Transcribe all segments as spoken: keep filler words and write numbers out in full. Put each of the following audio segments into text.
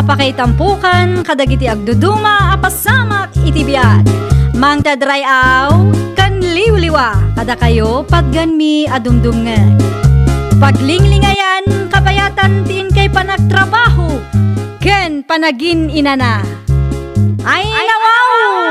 Pakaitampokan kadagiti agduduma a pasamak iti biag. Mangted ray-aw ken liwliwa kadakayo patganmi a dumdumngeg. Paglinglingayan kabayatan ti inkay panagtrabaho ken panagin-inana. Ay, nawaw!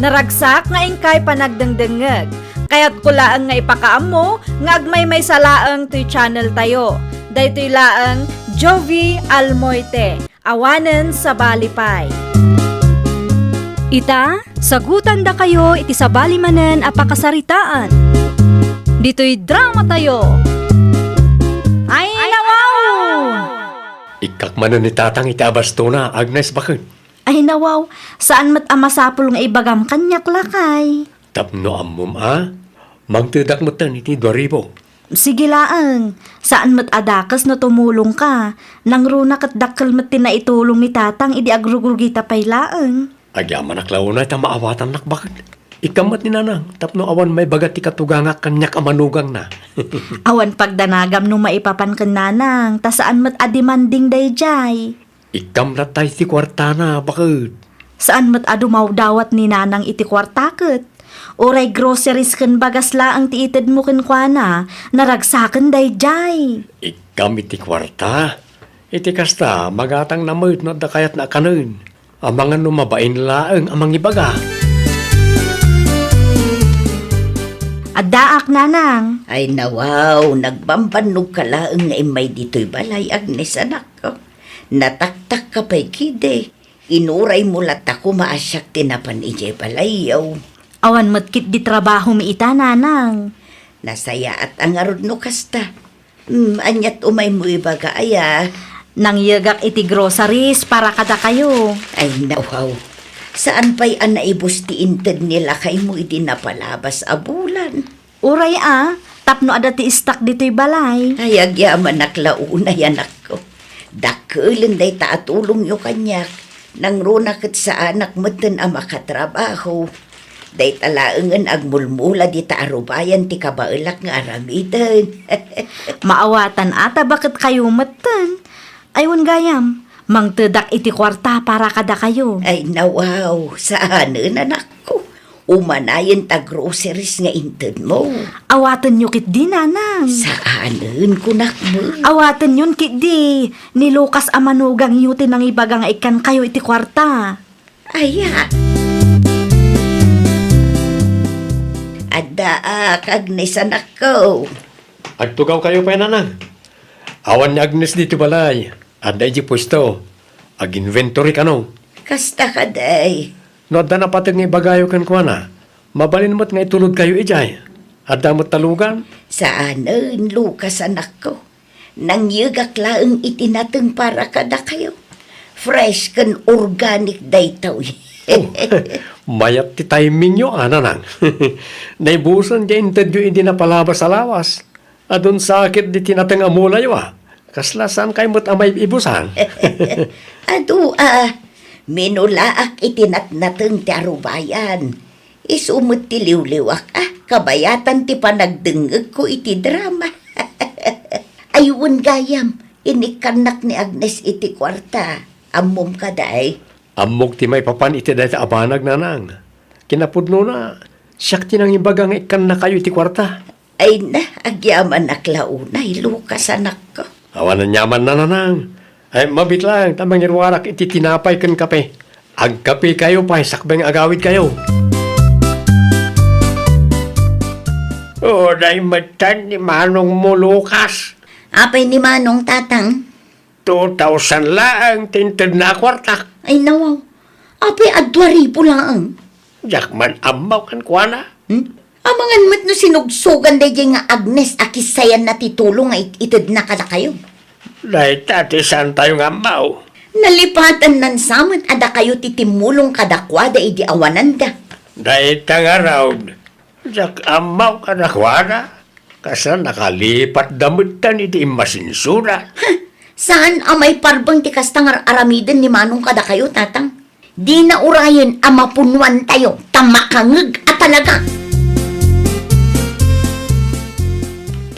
Naragsak nga inkay panagdengdengngeg. Kayatko laeng nga ipakaammo nga agmaymaysa laeng toy channel tayo. Daytoy laeng Jovie Almoite, awanen sabali pay. Ita, sagutandakayo iti sabali manen a pakasaritaan. Ditoy drama tayo. Ay, nawaw! Ikkak manen ni Tatang iti abastona, Agnes, baket. Ay, nawaw, saan met a masapul nga ibagam kaniak, lakay. Tapno ammom a, mangtedak metten iti dua ribu. Sige laeng, saan met a dakes no tumulongka. Nangruna ket dakkel met ti naitulong ni Tatang idi agrugrugita pay laeng. Agyamanak la unay ta maawatannak, baket. Ikkam met ni Nanang, tapno awan maibaga ti katugangak kaniak a manugangna. Awan pagdanagam no maipapan ken Nanang, ta saan met a demanding daydiay. Ikkam latta iti kuartana, baket. Saan met a dumawdawat ni Nanang iti kuarta ket. Uray groceries ken bagas laeng ti itedmo kenkuana, naragsaken daydiay. Ikkam iti kuarta. Iti kasta, magatangna met no adda kayatna a kanen. Amangan no mabain laeng a mangibaga. Addaak, Nanang. Ay, nawaw, nagbambannogka laeng nga immay ditoy balay, Agnes, anakko. Nataktakka pay ketdi. Inuraymo latta koma a siak ti napan idiay balayyo. Awan met ketdi trabahomi ita, Nanang. Nasayaat a ngarud no kasta. Hmm, ania't umaymo ibaga, aya? Nangyegak iti groceries para kadakayo. Ay, nawaw. Saan pay a naibus ti inted ni lakaymo idi napalabas a bulan? Uray a, tapno adda ti istak ditoy balay. Ay, agyamanak la unay, anakko. Dakkelen dayta a tulongyo kaniak. Nangruna ket saanak metten a makatrabaho. Dayta laengen agmulmula dita a rubayan ti kabaelak nga aramiden. Maawatan a ta baket kayo metten. Ay, wen gayam, mangtedak iti kuarta para kadakayo. Ay, nawaw, saanen, anakko. Umanayen ta groceries nga intedmo. Awatenyo ketdi, Nanang. Saanen, kunak met. Awatenyon ketdi. Ni Lucas a manugangyo ti nangibaga nga ikkankayo iti kuarta. Aya. Addaak, Agnes, anakko. Agtugawkayo pay, Nanang. Awan ni Agnes ditoy balay. Adda idiay puesto. Ag-inventory kano. Kasta kadi. No adda napateg nga ibagayo kenkuana, mabalin met nga itulodkayo idiay. Adda met ta lugan. Saanen, Lucas, anakko. Nangyegak laeng iti nateng para kadakayo. Fresh ken organic daytoy. Oh, mayat ti timingyo, a, Nanang. Naibusen ti intedyo idi napalabas a lawas. Adun sakit diti nateng a mulayo, a. Kasla saankayo met a maibusan? Adu, a. Minulaak iti natnateng ti arubayan. Isu met ti liwliwak a kabayatan ti panagdengngegko iti drama. Ay, wen gayam, inikkannak ni Agnes iti kuarta. Ammom kadi? Ammok ti maipapan iti dayta a banag, Nanang. Kinapudnona, siak ti nangibaga nga ikkannakayo iti kuarta. Ay na, agyamanak la unay, Lucas, anakko. Awan aniaman, Nanang. Ay, mabiit laeng ta mangiruarak iti tinapay ken kape. Agkapekayo pay sakbay nga agawidkayo. Uray metten ni manongmo, Lucas. Apay ni Manong, Tatang? Two thousand laeng ti intedna a kuartak. Ay, nawaw. Apay a dua ribu laeng? Diak man ammo kenkuana. Hmm? Amangan met no sinugsogan daydiay nga Agnes a kissayanna ti tulong nga it-, itedna kadakayo. Dayta ti saantayo nga ammo. Nalipatannan sa met a dakayo ti timmulong kadakuada idi awananda. Dayta ngarud, diak ammo kadakuada. Kasla nakalipatda metten iti immasinsiona. Huh! Saan a maiparbeng ti kasta nga ar-aramiden ni Manong kadakayo, Tatang? Dina urayen a mapunuantayo ta makangeg a talaga.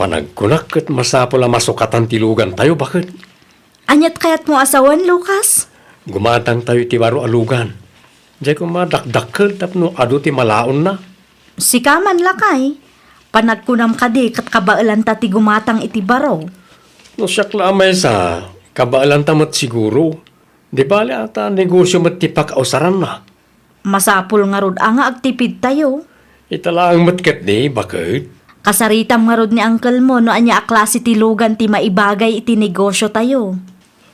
Panagkunak ket masapul a masukatan ti lugantayo, baket. Aniat kayatmo a sawen, Lucas? Gumatangtayo iti baro a lugan. Diay koma dakdakkel tapno adu ti malaonna. Sika man, lakay. Panagkunam kadi ket kabaelanta ti gumatang iti baro? No siak la a maysa, kabaelanta met siguro. Di bale a ta negosio met ti pakausaranna. Masapul ngarud a nga agtipidtayo. Ita laeng met ketdi, baket. Kasaritam ngarud ni uncle mo no ania a klase ti lugan ti maibagay iti negosiotayo.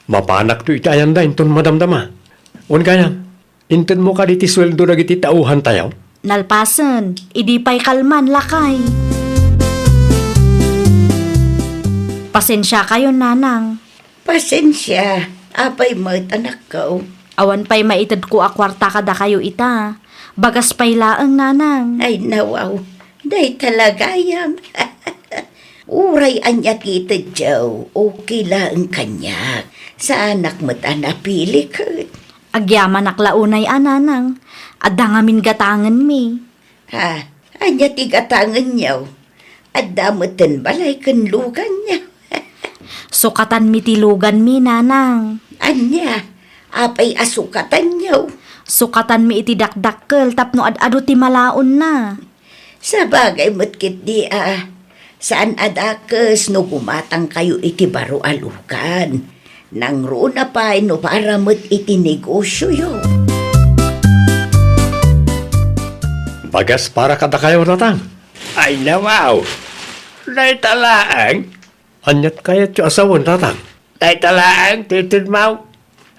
Mapanakto iti ayanda inton madamdama. Wen gayam, intedmo kadi ti sueldo dagiti tauhantayo? Nalpasen, idi pay kalman, lakay. Pasensiakayon, nanang. Pasensia, apay met, anakko? Awan pay maitedko a kuarta kadakayo ita. Bagas pay laeng, nanang. Ay, nawaw. Dayta la gayam. Uray ania ti itedyo, okay laeng kaniak. Saanak met a napili ket. Agyamanak la unay a, nanang. Adda ngamin gatangenmi. Ha? Ania ti gatangenyo? Adda metten balay ken luganyo. Sukatanmi ti luganmi, nanang. Ania? Apay a sukatanyo? Sukatanmi iti dakdakkel tapno ad-adu ti malaonna. Sabagay met ketdi a saan a dakes no gumatangkayo iti baro a lugan. Nangruna pay no para met iti negosioyo. Bagas para kadakayo, tatang. Ay, nawaw. Dayta laeng. Aniat kayatyo a sawen, tatang? Dayta laeng ti itedmo.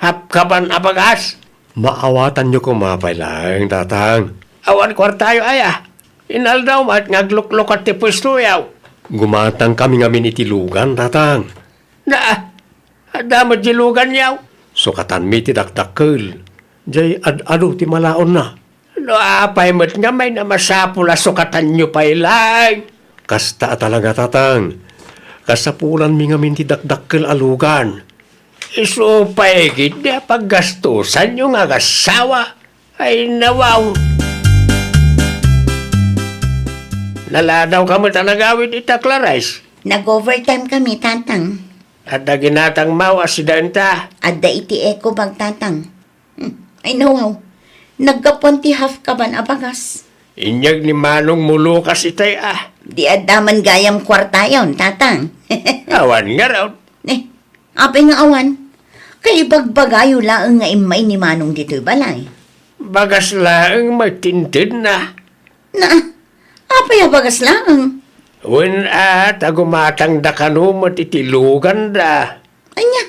Hapkaban a bagas. Maawatanyo koma pay laeng, tatang. Awan kuartayo aya. Inaldaw met nga agluklukat ti puestoyo. Gumatangkami ngamin iti lugan, tatang. Na, adda met di luganyo. Sukatanmi ti dakdakkel. Diay ad-adu ti malaonna. No apay met ngamin a masapul a sukatanyo pay laeng? Kasta a talaga, tatang. Kasapulanmi ngamin ti dakdakkel a lugan. Isu pay ketdi a paggastosanyo nga agassawa. Ay, nawaw. Naladawka met a nagawid ita, Clarice? Nag-overtime kami, tatang. Adda ginatangmo a sidaenta? Adda iti eco bag, tatang. Hmm. Ay, nawaw. Naggapuan ti hapkaban a bagas. Inyeg ni manongmo Lucas itay a. Di adda man gayam kuartayon, tatang. Awan ngarud. Eh, apay nga awan? Kaibagbagayo laeng nga immay ni manong ditoy balay. Bagas laeng met ti intedna. Na, apay a bagas laeng? Wen a, ta gumatangda kano met iti luganda. Ania?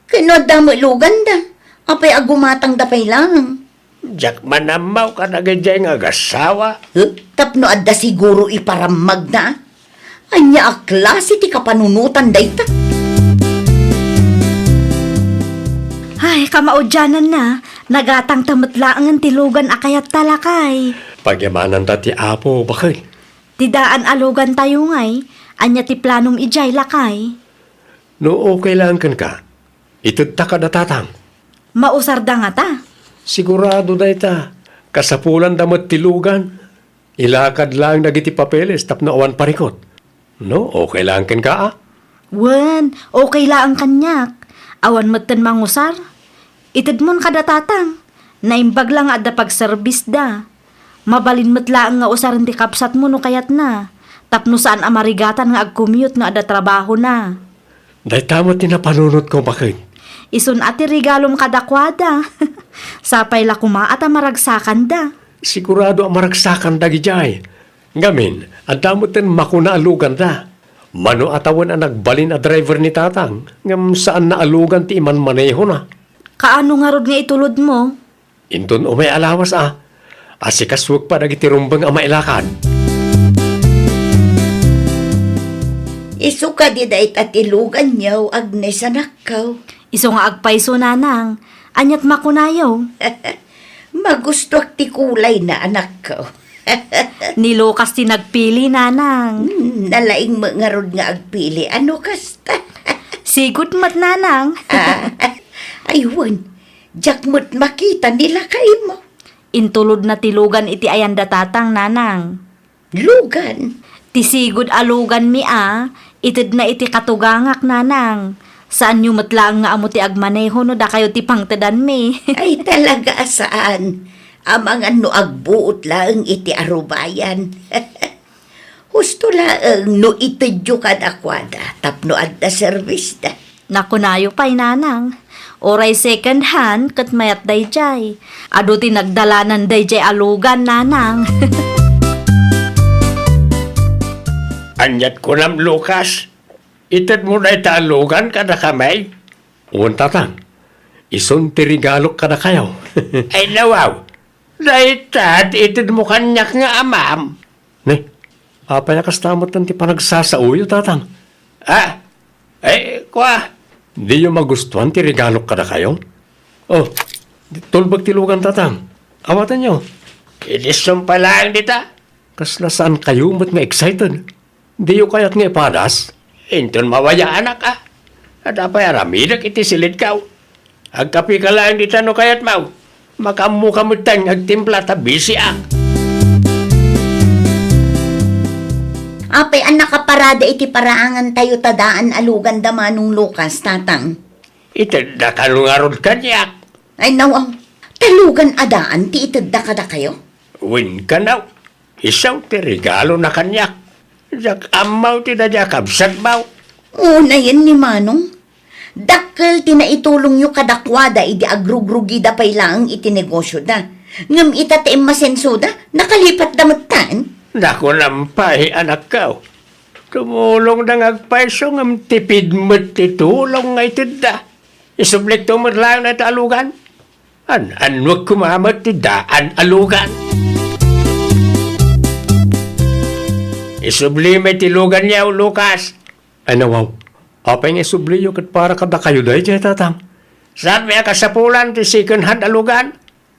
Ket no adda met luganda, apay a gumatangda pay laeng? Diak man ammo kadagidiay nga agassawa. Huh? Tapno adda siguro iparammagda, a? Ania a klase ti kapanunotan dayta? Ay, kamaudiananna, nagatangta met laengen ti lugan a kayatta, lakay. Pagyamananta ti Apo, baket. Ti daan a lugantayo ngay, ania ti planom idiay, lakay? No okay laeng kenka, itedta kada tatang. Mausarda ngata? Sigurado dayta. Kasapulanda met ti lugan. Ilakad laeng dagiti papeles tapno awan parikut. No, okay laeng kenka, a? Wen, okay laeng kaniak. Awan metten mangusar. Itedmon kada tatang. Naimbag la nga adda pagserbisda. Mabalin met laeng nga usaren ti kabsatmo no kayatna, tapno saan a marigatan nga agcommute no adda trabahona. Dayta met ti napanunotko, baket. Isun a ti regalom kadakuada. Sapay la koma a ta maragsakanda. Sigurado a maragsakanda idiay. Ngamin, adda metten makuna a luganda. Mano a tawen a nagbalin a driver ni tatang, ngem saanna a lugan ti imanmanehona. Kaano ngarud nga itulodmo? Inton umay a lawas a, asikasuek pa dagiti rumbeng a mailakad. Isu kadi dayta ti luganyo, Agnes, anakko? Isu nga agpayso, nanang. Aniat makunayo? Magustuak ti kulayna, anakko. Ni Lucas ti nagpili, nanang. Hmm, nalaing met ngarud nga agpili. Ano kasta? Sigud met, nanang. Ah, ay, wen. Diak met makita ni lakaymo. Intulodna ti lugan iti ayanda tatang, nanang. Lugan? Ti sigud a luganmi a, itedna iti katugangak, nanang. Saanyo met laeng nga ammo ti agmaneho no dakayo ti pangtedanmi. Ay, talaga a saan. Amangan no agbuot laeng iti arubayan. Husto laeng no itedyo kadakuada tapno adda serbisda. Nakunayo pay, nanang. Uray second hand, ket mayat dayjay. Adu ti nagdalanan dayjay a lugan, nanang. Aniat kunam, Lucas? Itedmo dayta a lugan kadakami? Wen, tatang. Isun ti regalok kadakayo. Ay, nawaw. Dayta ti itedmo kaniak nga amam. Ne, apay a kasta met ti panagsasaoyo, tatang? Ah, ay, kua. Diyo magustuan ti regalok kadakayo? Oh, tulbek ti lugan, tatang. Awatenyo. Idisso pay laeng dita. Kasla saan kayo met nga excited? Diyo kayat nga ipadas? Inton mawayaanak, a. Adda pay aramidek iti silidko. Agkapika laeng dita no kayatmo. Makaammoka metten nga agtimpla ta bisiak. Apay a nakaparada iti paraangantayo ta daan a lugan da Manong Lucas, tatang? Itedda kano ngarud kaniak? Ay, nawaw. Ta lugan a daan ti itedda kadakayo? Wen kano. Isu ti regalona kaniak. Diak ammo ti daydiay a kabsatmo. Unayen ni Manong. Dakkel ti naitulongyo kadakuada idi agrugrugida pay laeng iti negosyoda. Ngem ita ti immasensoda, nakalipatda metten. Nakunam pay, anakko. Tumulongda nga agpayso ngem tipid met ti tulong nga itedda. Isublikto met laeng dayta a lugan. An-annuek koma met ti daan a lugan. Isublim ti luganyo, Lucas. Ay, nawaw. Apay nga isubliyo ket para kadakayo daydiay, tatang? Saanmi a kasapulan ti second hand a lugan?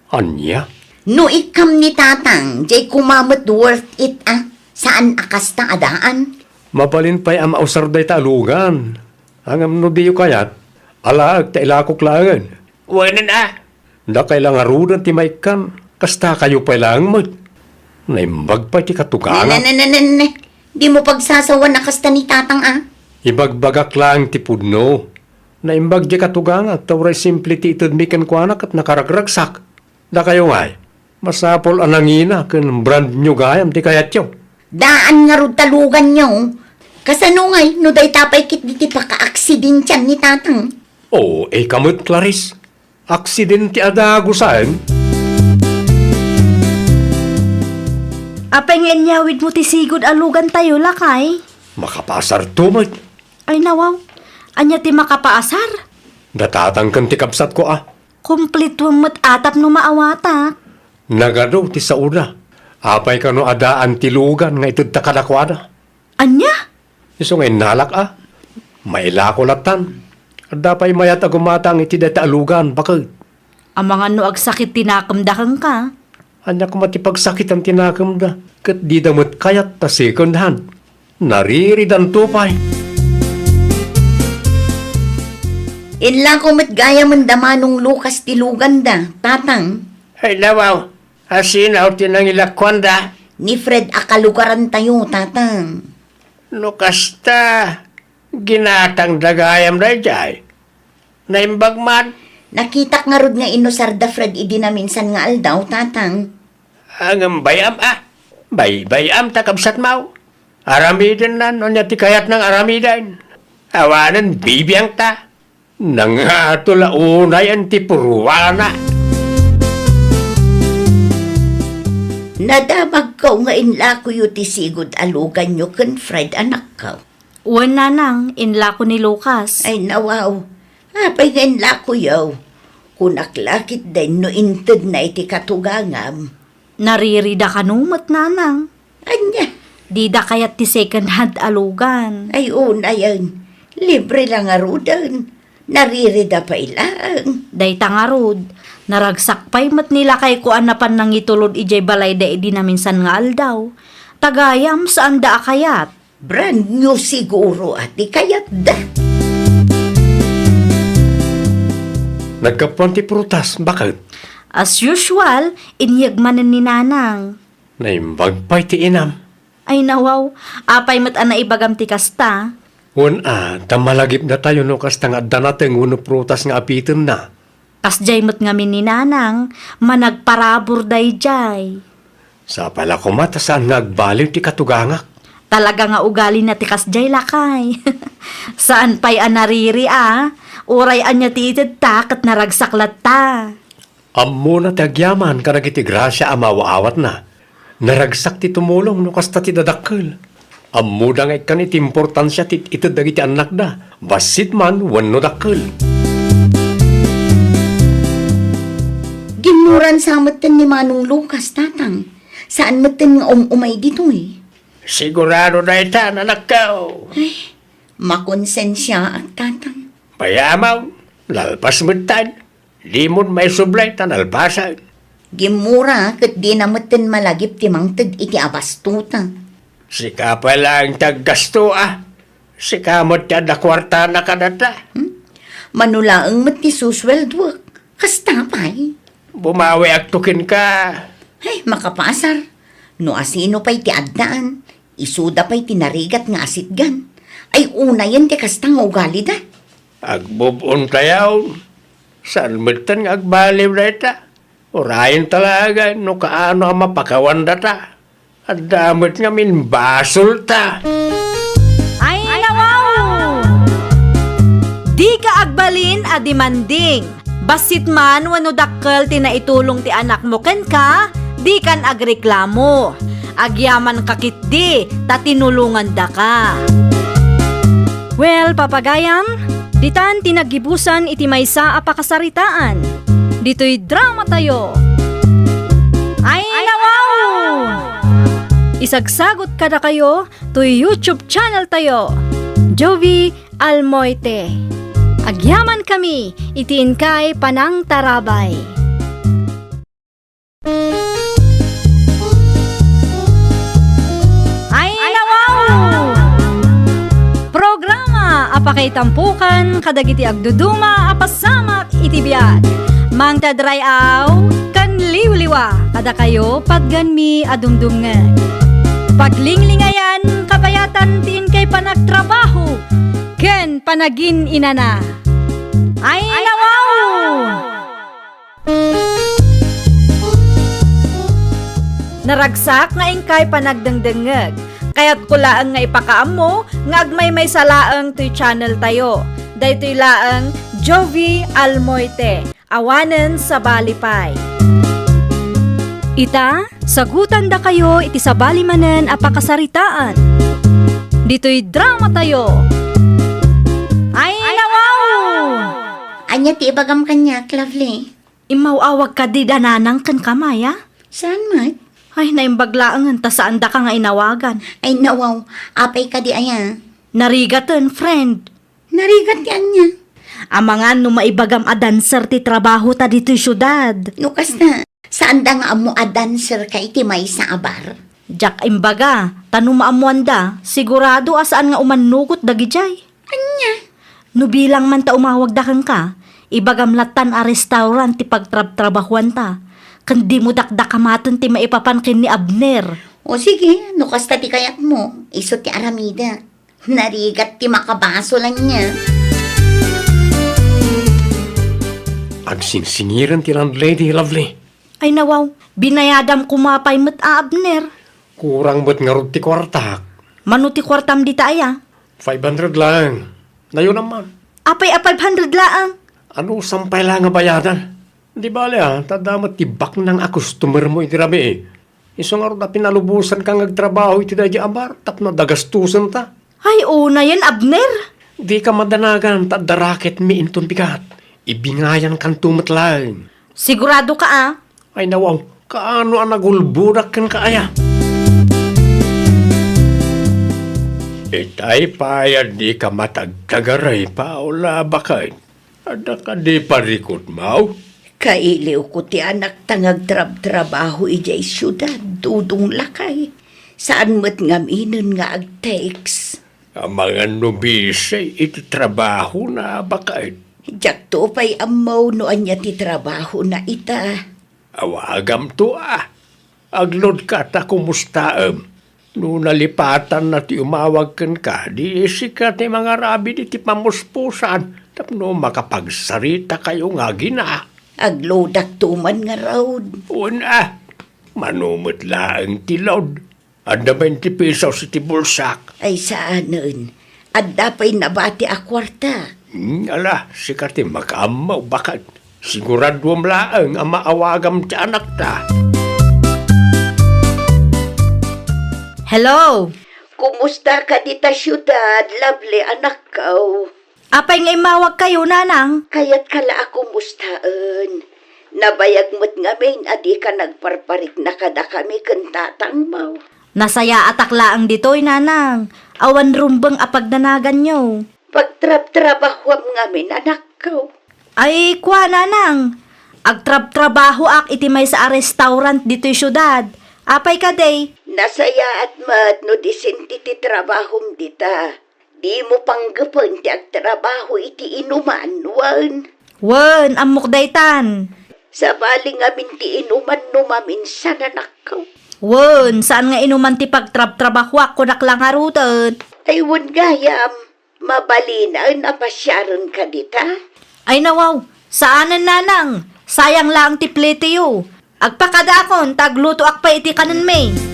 Ania? No ikkam ni tatang, diay koma met worth it, a. Saan a kasta a daan? Mabalin pay a mausar dayta a lugan. Ngem no diyo kayat, alaek ta ilakok laengen. Wen a. Dakay la ngaruden ti maikkan, kasta kayo pay laeng met. Naimbag pay ti katugangak. Ne, ne, ne, ne, ne. Dimo pagsasawan a kasta ni tatang, a. Ibagbagak laeng ti pudno. Naimbag diay katugangak ta uray simple ti itedmi kenkuana ket nakaragragsak. Dakayo ngay, masapul a nangina ken brand new gayam ti kayatyo. Daan ngarud ta luganyo. Kasano ngay no dayta pay ketdi ti pakaaksidentian ni tatang? O, ika met, Clarice. Aksidente a dagusen. Apay nga inyawidmo ti sigud a lugantayo, lakay? Makapaasarto met. Ay, nawaw. Ania ti makapaasar? Datatang ken ti kabsatko, a. Kumplituem met a tapno maawatak. Nagadu ti saoda. Apay kano a daan ti lugan nga itedta kadakuada? Ania? Isu nga innalak, a. Mailako lattan. Adda pay mayat a gumatang iti dayta a lugan, baket. Amangan no agsakit ti nakemda kenka. Ania koma ti pagsakitan ti nakemda, ket dida met kayat ta second hand. Nariridanto pay. Inlako met gayamen da Manong Lucas ti luganda, tatang. Ay, nawaw, asino ti nangilakuanda? Ni Fred a kalugarantayo, tatang. No kasta, ginatangda gayam daydiay. Naimbag man. Nakitak ngarud nga inusarda Fred idi naminsan nga aldaw, tatang. Ngem bay-am, a. Baybay-am ta kabsatmo. Aramidenna no ania ti kayatna nga aramiden. Awanen bibiangta. Nangato la unayen ti purwana. Nadamagko nga inlakoyo ti sigud a luganyo ken Fred, anakko. Wen, nanang, inlako ni Lucas. Ay, nawaw. Apay nga inlakoyo? Kunak la ketdin no intedna iti katugangam. Naririda kano met, nanang. Ania? Dida kayat ti second hand a lugan. Ay, unayen. Libre la ngaruden. Naririda pay laeng. Dayta ngarud, naragsak pay met ni lakayko a napan nangitulod idiay balayda idi naminsan nga aldaw. Ta gayam, saanda a kayat. Brand new siguro a ti kayatda. Naggapuan ti prutas, baket? As usual, inyeg manen ni Nanang. Naimbag pay ti inam. Ay nawaw, apay met a naibagam ti kasta? Wen a, ta malagipdatayo no kasta nga adda nateng wenno prutas nga apitenna. Kasdiay met ngamin ni Nanang, managparabur daydiay. Sapay la koma ta saan nga agbaliw ti katugangak. Talaga nga ugalina ti kasdiay, lakay. Saan pay a nariri a, uray ania ti itedta ket naragsak latta. Ammona ti agyaman kadagiti grasia a maaw-awatna. Naragsak ti tumulong no kasta ti dadakkel. Ammoda nga ikkan iti importansia ti ited dagiti annakda, bassit man wenno dakkel. Ginmuran sa metten ni Manong Lucas, Tatang. Saan metten nga um-umay ditoy. Sigurado dayta, anakko. Ay, makonsensiaak, Tatang. Bayamon, nalpas metten. Dimon maisublay ta nalpasen. Gimmura ket dina metten malagip ti mangted iti abastota. Sika pay laeng ti aggasto a. Sika met ti adda kuartana kadata. Hmm? Mano laeng met ti susueldoek. Kasta pay. Bumawiakto kenka. Ay, makapasar. No asino pay ti addaan, isuda pay ti narigat nga asitgan. Ay, unayen ti kasta nga ugalida. Agbub-ontayon. Saan metten nga agbaliw dayta? Urayenta laeng no kaano a mapakawan data. Adda met ngamin basolta. Ay, nawaw! Dika agbalin a demanding. Bassit man wenno dakkel ti naitulong ti anakmo kenka, dikan agreklamo. Agyamanka ketdi ta tinulongandaka. Well, papagayam, ditan ti naggibusan iti maysa a pakasaritaan. Ditoy dramatayo. Ay, nawaw! Isagsagot kadakayo toy YouTube channel tayo, Jovie Almoite. Agyamankami iti inkay panangtarabay. Ay, nawaw! Programa a pakaitampukan kadagiti agduduma a pasamak iti biag. Mangted ray-aw ken liwliwa kadakayo, patganmi a dumdumngeg. Paglinglingayan, kabayatan ti inkay panagtrabaho ken panagin-inana. Ay, nawaw! Naragsak nga inkay panagdengdengngeg. Kayatko laeng nga ipakaammo nga agmaymaysa laeng toy channel tayo. Daytoy laeng Jovie Almoite, awanen sabali pay. Ita, sagutandakayo iti sabali manen a pakasaritaan. Ditoy dramatayo. Ay, nawaw! Ania ti ibagam kaniak, Lovely? Immaw-awag kadi da Nanang ken Kamaya? Saan met? Ay, naimbag laengen ta saandaka nga inawagan. Ay, nawaw. Apay kadi aya? Narigaten, friend. Narigat ti ania? Amangan no maibagam a dancer ti trabaho ta ditoy siudad. No kasta, saanda nga ammo a dancer ka iti maysa a bar? Diak imbaga, ta no maammoanda, sigurado a saan nga umannugot dagidiay. Ania? No bilang man ta umawagda kenka, ibagam lattan a restaurant ti pagtrabtrabahoanta, ken dimo dakdakamaten ti maipapan ken ni Abner. O sige, no kasta ti kayatmo, isu ti aramidek. Narigat ti makabasol ania. Agsingsingiren ti landlady, Lovely. Ay nawaw, binayadam koma pay met a, Abner. Kurang met ngarud ti kuartak. Mano ti kuartam dita aya? Five hundred laeng. Nayonam man. Apay a five hundred laeng? Anusam pay la nga bayadan? Di bale a, ta adda met ti baknang a customer mo iti rabii. Isu ngarud a pinalubosanka nga agtrabaho iti daydiay a bar tapno adda gastusenta. Ay, unayen, Abner! Dika madanagan ta adda racketmi inton bigat. Ibingayankanto met laeng. Sigurado ka a? Ay nawaw, kaano a nagulbodak kenka aya? Itay pay a dika matagtagaray, Paula, baket. Adda kadi parikutmo? Kailiwko ti anakta nga agtrabtrabaho idiay siudad, Dodong, lakay. Saan met ngaminen nga agtext. Amangan no busy iti trabahona, baket. Diakto pay ammo no ania ti trabahona ita. Awagamto a. Agloadka ta kumustaem. No nalipatanna ti umawag kenka, di sika ti mangarabid iti pamuspusan tapno makapagsaritakayo nga agina. Aglodakto man ngarud. Wen a, mano met laeng ti load. Adda bainti pesos iti bulsak. Ay, saanen. Adda pay nabati a kuarta. Hmm, ala, sika ti makaammo, baket. Siguraduam laeng a maawagam ti anakta. Hello? Kumusta ka dita siudad, Lovely, anakko? Apay nga immawagkayo, nanang? Kayatka la a kumustaen. Nabayag met ngamin a dika nagparparikna kadakami ken tatangmo. Nasayaatak laeng ditoy, nanang. Awan rumbeng a pagdanaganyo. Pagtrabtrabahuam ngamin, anakko. Ay, kua, nanang. Agtrabtrabahoak iti maysa a restaurant ditoy siudad. Apay kadi? Nasayaat met no disente ti trabahom dita. Dimo panggepen ti agtrabaho iti inuman, wen? Wen, ammok daytan. Sabali ngamin ti inuman no maminsan, anakko. Wen, saan nga inuman ti pagtrabtrabahoak, kunak la ngaruden. Ay, wen gayam, mabalinen a pasiarenka dita? Ay, nawaw, saanen, nanang. Sayang laeng ti plitiyo. Agpakadaakon, ta aglutoak pay iti kanenmi.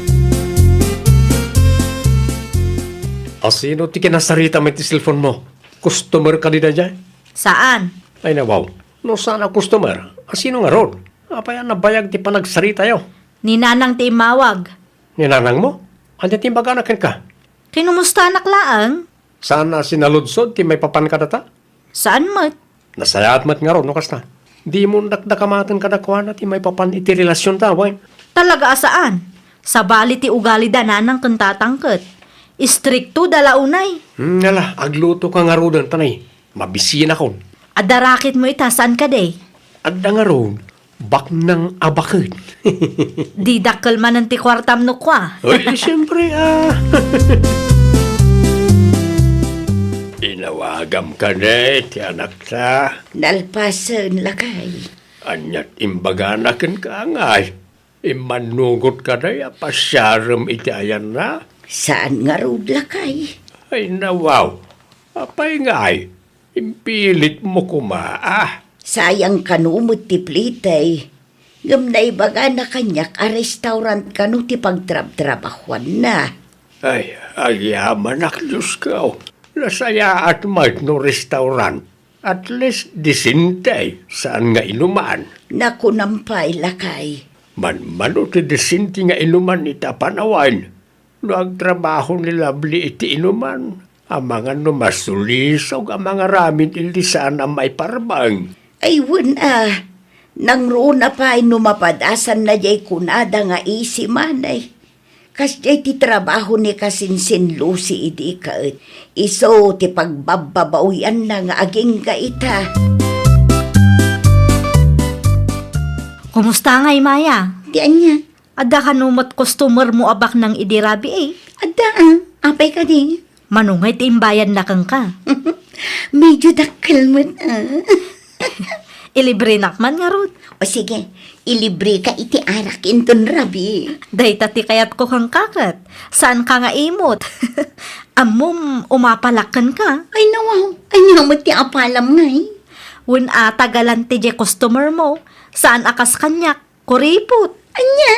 Asino ti kinasaritam iti cellphone mo? Customer kadi daydiay? Saan? Ay, nawaw. No saan a customer, asino ngarud? Apay a nabayag ti panagsaritayo? Ni nanang ti immawag. Ni nanang mo? Ania ti imbagana kenka? Kinumustanak laeng. Saan a sinaludsod ti maipapan kadata? Saan met. Nasayaat met ngarud no kasta. Dimo dakdakamaten kadakuana ti maipapan iti relasionta, wen? Talaga a saan. Sabali ti ugalida nanang ken tatang ket. Istriktoda la unay. Hmm, ala, aglutoka ngaruden, ta nay, mabisinakon. Adda racketmo ita, saan kadi? Adda ngarud. Baknang a baket. Di dakkel manen ti kuartam no kua. Ay, siyempre, ah. Inawagam kadi ti anakta. Nalpasen, lakay. Aniat imbagana kenka, ngay? Immannugot kadi a pasiarem iti ayanna? Saan ngarud, lakay. Ay, nawaw. Apay ngay? Impilitmo koma, ah. Sayang kano met ti plitay. Ngem naibagana kaniak a restaurant kano ti pagtrabtrabahuanna. Ay, agyamanak, Diosko. Nasayaat met no restaurant. At least, disente, saan nga inuman. Nakunam pay, lakay. Manmano ti disente nga inuman iti apanawen. No agtrabaho ni Lovely iti inuman, amangan no masulisog a mangaramid iti saan a maiparbeng. Ay, wen a, nangruna pay no mapadasanna diay kunada nga isi manay. Kasdiay ti trabaho ni kasinsin Lucy idi ket isu ti pagbabbabawianna nga agingga ita. Kumusta ngay, Maya? Ti ania? Adda kano met customer mo a baknang idi rabii? Adda, ah. Apay kadi? Mano ngay ti imbayadna kenka? Medyo dakkel met, ah. Ilibrenak man ngarud. O sige, ilibreka iti arak inton rabii. Dayta ti kayatko kenka ket. Saanka nga imot. Ammom, umapalak kenka. Ay, nawaw. Ania met ti apalam ngay? Wen a, tagalan ti diay customer mo. Saan a kas kaniak. Kuripot. Ania?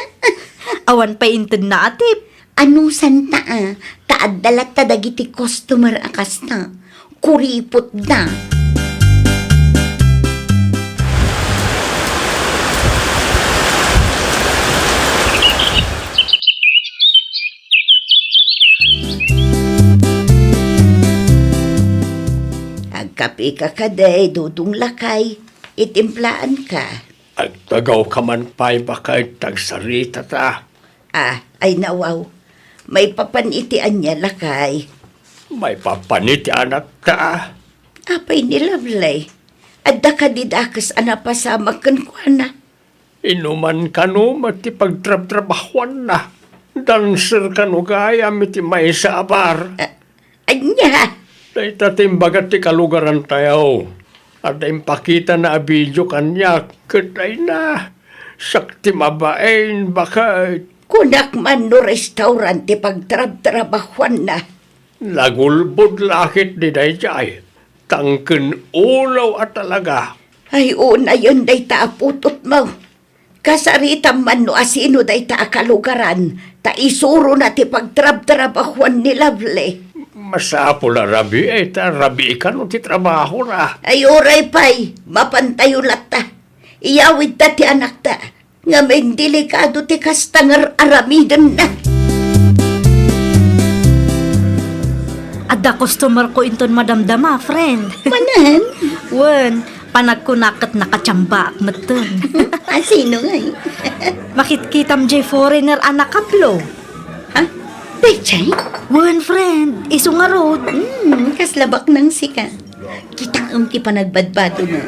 Awan pay intedna a tip. Anusanta a, ta adda latta dagiti customer a kasta. Kuripotda. Agkapeka kadi, Dudong Lakay, itimplaanka. Agtugawka man pay baket ta agsaritata. Ah, ay nawaw. Maipapan iti ania, lakay? Maipapan iti anakta. Apay ni Lovely? Adda kadi dakes a napasamak kenkuana? Inuman kano met ti pagtrabtrabahuanna. Dancer kano gayam iti maysa a bar. Ah, Ania? Dayta ti imbaga ti kalugarantayo. Adda impakitana a video kaniak, ket ayna, siak ti mabain, baket. Kunak man no restaurant ti pagtrabtrabahuanna. Nagulbod la ketdi daydiay, tangken ulaw a talaga. Ay, unayen dayta a putotmo. Kasaritam man no asino dayta a kalugaran, ta isurona ti pagtrabtrabahuan ni Lovely. Masapul a rabii, ta rabii kano ti trabahona. Ay, uray pay, mapantayo latta. Iyawidta ti anakta. Ngamin delikado ti kasta nga ar-aramidenna. Adda customer ko inton madamdama, friend. Manen? Wen, panagkunak ket nakachambaak metten. Asino ngay? Makitkitam jay foreigner a nakaplo. Ha? Dayjay? Wen, friend, isu ngarud. Hmm, kasla baknang sika. Kitaem ti panagbadbadona.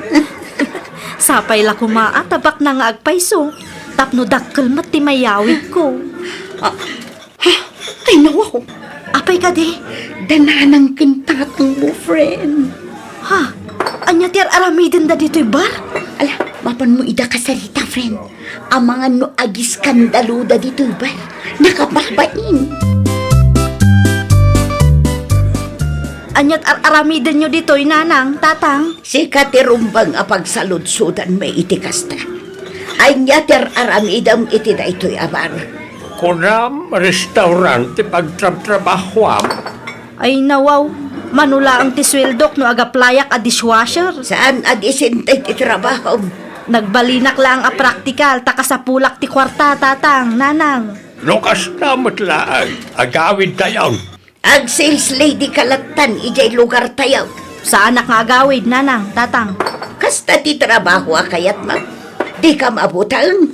Sapay la koma a ta baknang nga agpayso, tapno dakkel met ti mayawidko. Ah, ha? Ay, nawaw. Apay kadi? Da nanang ken tatangmo, friend. Ha? Ania ti ar-aramidenda ditoy bar? Ala, mapanmo ida kasarita, friend. Amangan no agiskandaloda ditoy bar. Nakababain. Ania't ar-aramidenyo ditoy, nanang, tatang? Sika ti rumbeng a pagsaludsodanmi iti kasta. Ania ti ar-aramidem iti daytoy a bar? Kunam, restaurant ti pagtrabtrabahuam. Ay, nawaw. Mano laeng ti sueldok no agaplayak a dishwasher? Saan a disente ti trabahom? Nagbalinak laeng a praktikal, ta kasapulak ti kuarta, tatang, nanang. No kasta met laeng, agawidtayon. Ag-sales lady ka lattan idiay lugartayo. Saanak nga agawid, nanang, tatang. Kasta ti trabaho a kayatmo. Dika mabuteng.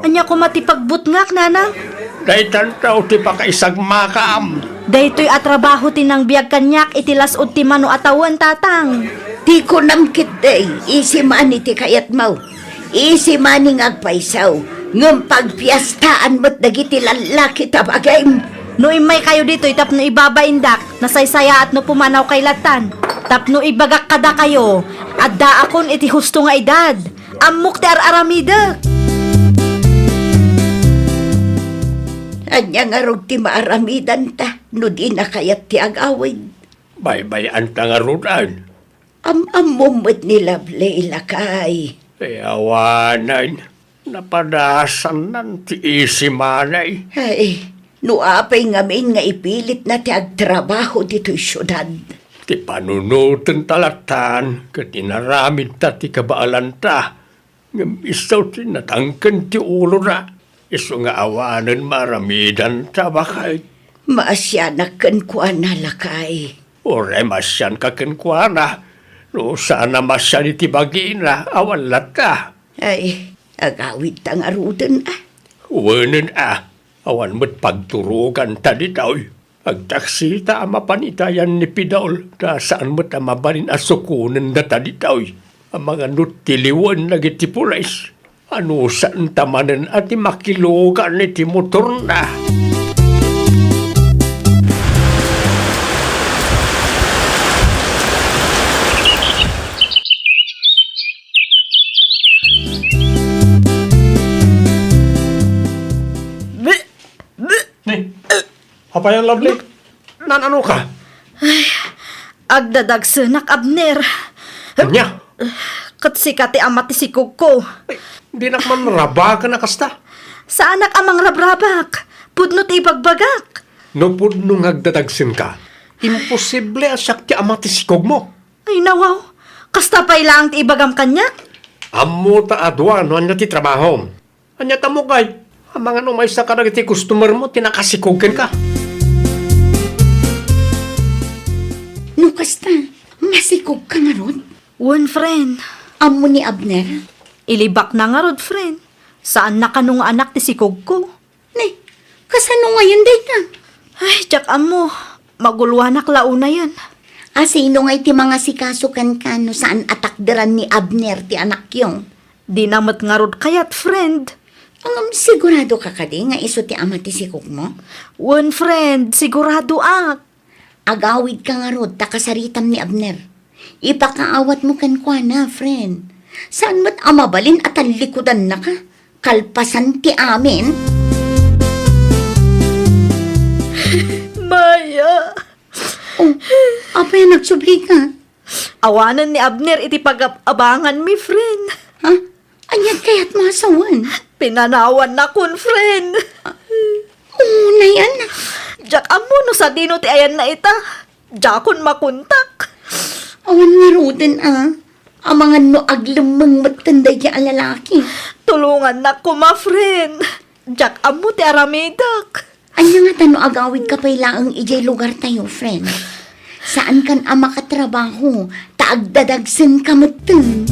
Ania koma ti pagbutngak, nanang? Daytanto ti pakaisagmakam. Daytoy a trabaho ti nangbiag kaniak iti las-ud ti mano a tawen, tatang. Ti kunam ketdi, easy money ti kayatmo. Easy money nga agpayso, ngem pagpiestaan met dagiti lallaki ta bagim. No immaykayo ditoy tapno ibabaindak, nasaysayaat no pumanawkay lattan. Tapno ibagak kadakayo, addaakon iti husto nga edad. Ammok ti ar-aramidek. Ania ngarud ti maaramidanta no dina kayat ti agawid? Baybay-anta ngaruden. Am-ammom met ni Lovely, lakay. Ay, awanen, napadasannan ti easy money. Ay, no apay ngamin nga ipilitna ti agtrabaho ditoy siudad. Ti panunoten ta lattan, ket inaramidta ti kabaelanta. Ngem isu ti natangken ti ulona, isu nga awanen maaramidanta, baket. Maasianak kenkuana, lakay. Uray maasianka kenkuana, no saan a maasian iti bagina, awan latta. Ay, agawidta ngaruden a. Wenen a, awan met pagturoganta ditoy. Agtaksita a mapan ita yan ni Pidol, ta saan met a mabalin a sukonen data ditoy. Amangan no tiliwen dagiti pulis. Anusanta manen a ti makilugan iti motorna. Ni, apay a, Lovely? Naan-ano ka? Ay, agdadagsenak, Abner. Ania? Ket sika ti ama ti sikogko. Ay, dinak man rabaken a kasta. Saanak a mangrabrabak. Pudno ti ibagbagak. No pudno nga agdadagsenka, imposible a siak ti ama ti sikogmo. Ay, nawaw. Kasta pay laeng ti ibagam kaniak? Ammota a dua no ania ti trabahom. Ania ta mukay? Amangan umaysa kadagiti customermo ti nakasikog kenka. No kasta, masikogka ngarud? Wen, friend. Ammo ni Abner? Ilibakna ngarud, friend. Saanna kano nga anak ti sikogko. Ni, kasano ngayen dayta? Ay, diak ammo. Maguloanak la unayen. A, sino ngay ti mangasikaso kenka no saan a takderan ni Abner ti anakyo? Dina met ngarud kayat, friend. Ngem siguradoka kadi nga isu ti ama ti sikogmo? Wen, friend, siguradoak. Agawidka ngarud ta kasaritam ni Abner. Ipakaawatmo kenkuana, friend. Saan met a mabalin a tallikudannaka? Kalpasan ti amin? Maya. Oh, apay a nagsubli ka? Awanen ni Abner iti pagab-abanganmi, friend. Ha? Ania kayat masawen? Pinanawannakon, friend. Unay, ana. Diak ammo no sadino ti ayanna ita. Diakon makontak. Awan ngaruden, a. Amangan no aglemmeng metten daydi a lalaki. Tulongannak koma, friend. Diak ammo ti aramidek. Ania ngata no agawidka pay laeng idiay lugartayo, friend? Saankan a makatrabaho, ta agdadagsenka metten.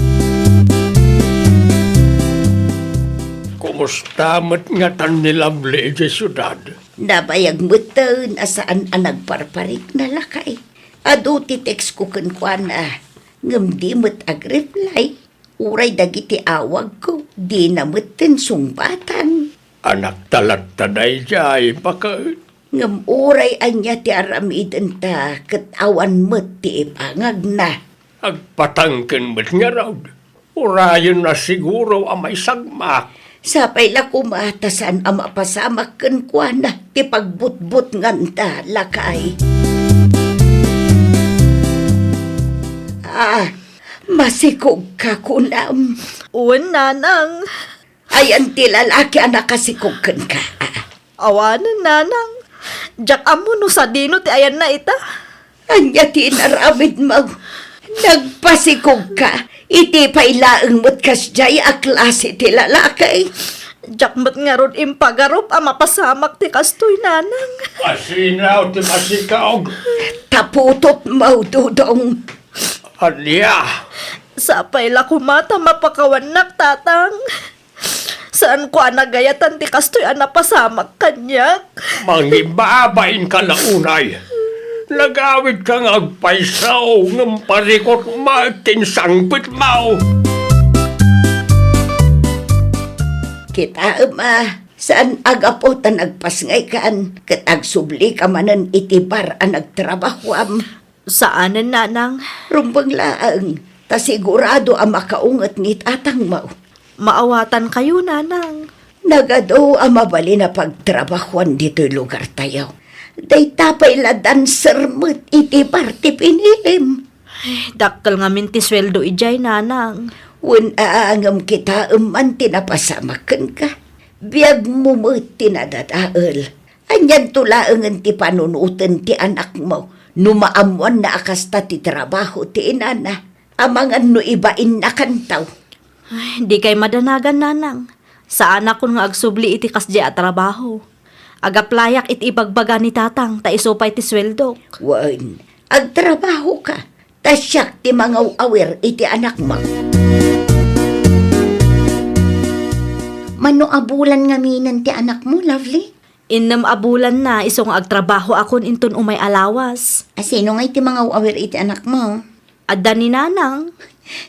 Kumusta met ngatan ni Lovely idiay siudad? Nabayag metten a saan a nagparparikna, lakay. Adu ti textko kenkuana, ngem di met agreply. Uray dagiti awagko, dina metten sungbatan. Anakta latta daydiay, baket. Ngem uray ania ti aramidenta, ket awan met ti ipangagna. Agpatangken met ngarud. Urayen a siguro a maisagmak. Sapay la koma ta saan a mapasamak kenkuana ti pagbutbutnganta, lakay. Ah, masikogka kunam. Wen, nanang. Ayan ti lalaki a nakasikog kenka. Awanen, nanang. Diak ammo no sadino ti ayanna ita. Ania ti inaramidmo? Nagpasikogka. Iti pay laeng met kasdiay a klase ti lalaki. Diak met ngarud impagarup a mapasamak ti kastoy, nanang. Asino ti masikog? Taputotmo, Dodong. Ania? Sapay la koma ta mapakawannak, tatang. Saanko a nagayatan ti kastoy a napasamak kaniak. Mangibabainka la unay. Nagawidka nga agpayso, ngem parikutmo ti insangbetmo. Kitaem a, saan a gapu ta nagpasngaykan, ket agsublika manen iti bar a nagtrabahoam. Saanen, nanang. Rumbeng laeng, ta sigurado a makaunget ni tatangmo. Maawatankayo, nanang. Nagadu a mabalin a pagtrabahoan ditoy lugartayo. Dayta pay la dancer met iti bar ti pinilim. Ay, dakkel ngamin ti sueldo idiay, nanang. Wen a, ngem kitaem man ti napasamak kenka. Biagmo met ti nadadael. Anianto laengen ti panunoten ti anakmo no maammoanna a kasta ti trabaho ti inana? Amangan no ibainnakanto. Ay, dikay madanagan, nanang. Saanakon nga agsubli iti kasdiay a trabaho. Agaplayak iti ibagbaga ni tatang ta isu pay ti sueldok. Wen, agtrabahoka, ta siak ti mangaw-awir iti anakmo. Mano a bulan ngaminen ti anakmo, Lovely? Innem a bulanna isu nga agtrabahoakon inton umay a lawas. A, sino ngay ti mangaw-awir iti anakmo? Adda ni nanang.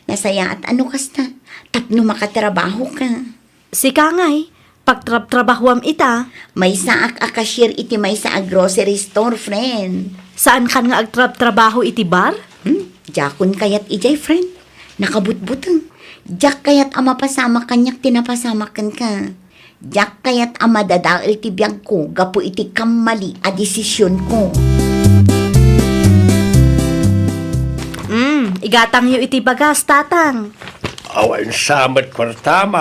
Nasayaat a no kasta, tapno makatrabahoka. Sika ngay, pagtrabtrabahoam ita. Maysaak a cashier iti maysa a grocery store, friend. Saankan nga agtrabtrabaho iti bar? Hmm? Diakon kayat idiay, friend. Nakabutbuteng. Diak kayat a mapasamak kaniak ti napasamak kenka. Diak kayat a madadael ti biagko gapu iti kammali a desisionko. Mm, igatangyo iti bagas, tatang. Awan sa met kuartam.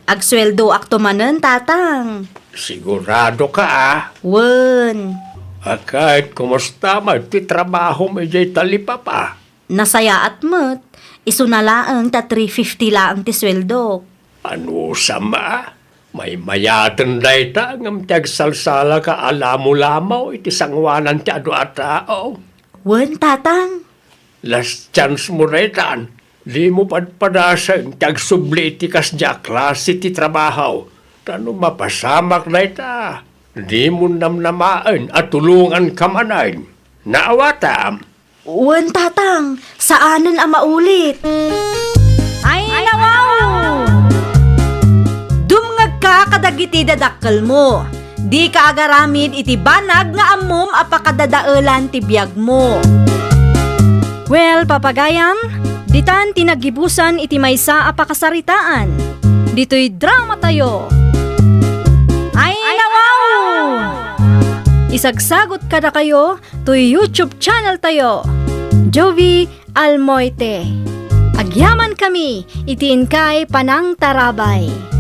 Agsueldoakto manen, tatang. Sigurado ka, a? Wen. A ket, kumusta met ti trabahom idiay talipapa? Nasayaat met, isuna laeng ta three fifty laeng ti sueldok. Anusam, a? Maymayaten dayta ngem ti agsalsalaka a lamolamo iti sangoanan ti adu a tao. Wen, tatang. Last chance mo daytan. Dimo padpadasen ti agsubli iti kasdiay a klase ti trabaho. Ta no mapasamak dayta, dimo namnamaen a tulonganka manen. Naawatam? Wen, tatang, saanen a maulit. Ay, nawaw! Dumngegka kadagiti dadakkelmo. Dika agaramid iti banag nga ammom a pakadadaelan ti biagmo. Well, papagayam, ditan ti naggibusan iti maysa a pakasaritaan. Ditoy dramatayo. Ay, nawaw! Isagsagut kadakayo toy YouTube channel tayo, Jovie Almoite. Agyamankami iti inkay panangtarabay.